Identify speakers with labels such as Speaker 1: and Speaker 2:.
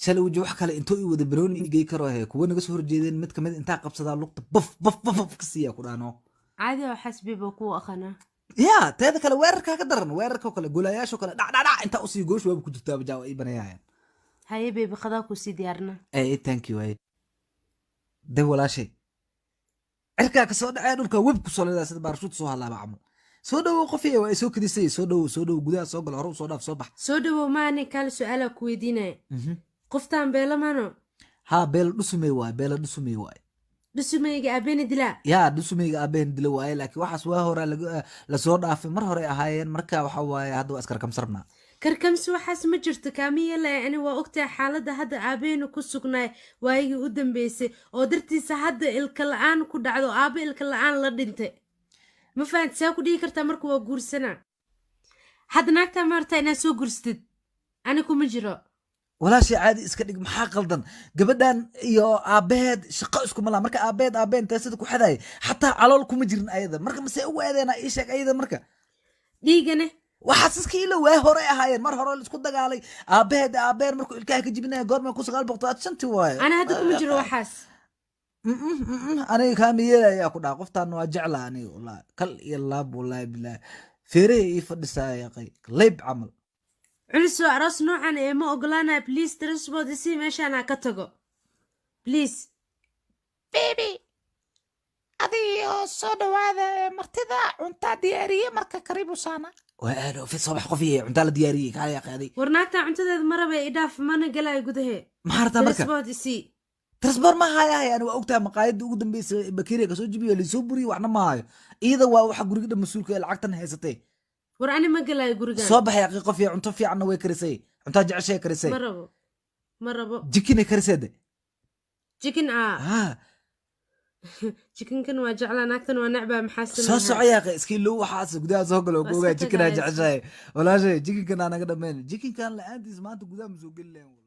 Speaker 1: Shalay weji wax kale intuu i wada banooni i gey karo he, kuwa naga soo horjeedeen mid kamid intaa qabsadaa lugta baf baf baf baf ka siiya ku dhaano.
Speaker 2: Caadi oo xasbiba kuu aqanaa.
Speaker 1: Ya, teeda kale weerarkaa ka daran, weerarka kale goolayaasho kale dhac dhac dhac intaa usii goosh waaba ku jirtaa jaawa ii baneeyayaan.
Speaker 2: Haye baby, qadaa kusii diyaarina.
Speaker 1: Eh, thank you. Ay de walaashay, cirkaa ka soo dhacee, dhulka web ku soo leedahay sida baarashuut soo halaaba camal. Soo dhowow qofiya, waa ay soo kadisay. Soo dhowow, soo dhowow, gudaha soo galo, hore u soo dhaaf, soo bax.
Speaker 2: Soo dhawow maani kaale, su-aalaa ku weydiinaya. Qoftaan beela mano?
Speaker 1: Haa, Beela Dhusumey waay, Beela Dhusumey waay.
Speaker 2: Dhusumeyga abeena dilaa?
Speaker 1: Yaa, Dhusumeyga aabaheen dilo waaye, laakiin waxaas waa horaa lasoo dhaafay, mar hore ahaayeen. Marka waxa waaye hadda waa iskarkamsarnaa.
Speaker 2: Karkamsi waxaas ma jirto, kaama yeelaya. Ani waa ogtahay xaaladda hadda aabeena ku sugnaay waayigii u dambeysay oo dartiisa hadda ilka la-aan ku dhacdo, aaba ilka la-aan la dhintay. Ma fahanti? Saa ku dhihi kartaa marka waa guursanaa hadda naagtaa maartaa inaad soo guursatid? Ani kuma jiro.
Speaker 1: Walaashay, caadi iska dhig. Maxaa qaldan? Gabadhan iyo aabbaheed shaqo iskuma laha. Marka aabbaheed aabaheen teesada ku xadaya, xataa calool kuma jirin ayada. Marka mase ugu eedeena? Ii sheeg ayada marka.
Speaker 2: Dhiigane?
Speaker 1: Waxaas iska ilo, waa hore ahaayeen, mar hore laisku dagaalay. Aabbaheed aabaheen markuu ilkaha ka jibinaya goorma 1975-tii waaye.
Speaker 2: Ani hadda kuma jiro waxaas.
Speaker 1: Aniga kaama yeelayaa ku dhaha. Qoftaan waa jecla aniga, wallahi, kal iyo laab, wallahi bilahi, feerahay ii fadhisaa yaqay leyb camal.
Speaker 2: Culisoo aroos noocan ee ma ogolaanaya. Please, transport isii, meeshaan ha ka tago, please.
Speaker 3: Baby, adigo soo dhawaada ee martida cuntaa diyaariye, marka karibu sana.
Speaker 1: Waa aad fi soo bax qof yahay, cuntaa la diyaariyey, kaa yaqaaday.
Speaker 2: War naagtaa cuntadeeda ma raba, idhaaf, mana galaayo gudahe.
Speaker 1: Maxaa rabtaa marka?
Speaker 2: Transport isii.
Speaker 1: Transport ma hayahay ani. Waa ogtahay maqaayadda ugu dambeysay bakeeriya kasoo jibiyo, laisoo buriyo, waxna ma hayo. Iyada waa waxa guriga dhan mas-uulka ee lacagtan haysatay.
Speaker 2: War ani ma galaayo gurigan.
Speaker 1: Soo baxay aqi qof yahay, cunto fiicanna way karisay, cuntaa jeceshay karisay.
Speaker 2: Ma rabo, ma rabo.
Speaker 1: Jikinay karisay de.
Speaker 2: Chicken ah?
Speaker 1: Ha.
Speaker 2: Chickenkan waa jeclaa, naagtan waa necbaa, maxaa
Speaker 1: Soo
Speaker 2: sameeyaa?
Speaker 1: soco yaaqe, iska ilow waxaas, gudaha soo galo.
Speaker 2: Waa
Speaker 1: ku ogaa
Speaker 2: iska
Speaker 1: jikinaa
Speaker 2: tagaaya.
Speaker 1: Jeceshahay walaashay, jikinkan aa naga dhameen, jikinkan la-aantiis maanta gudaha ma soo geli lahayn.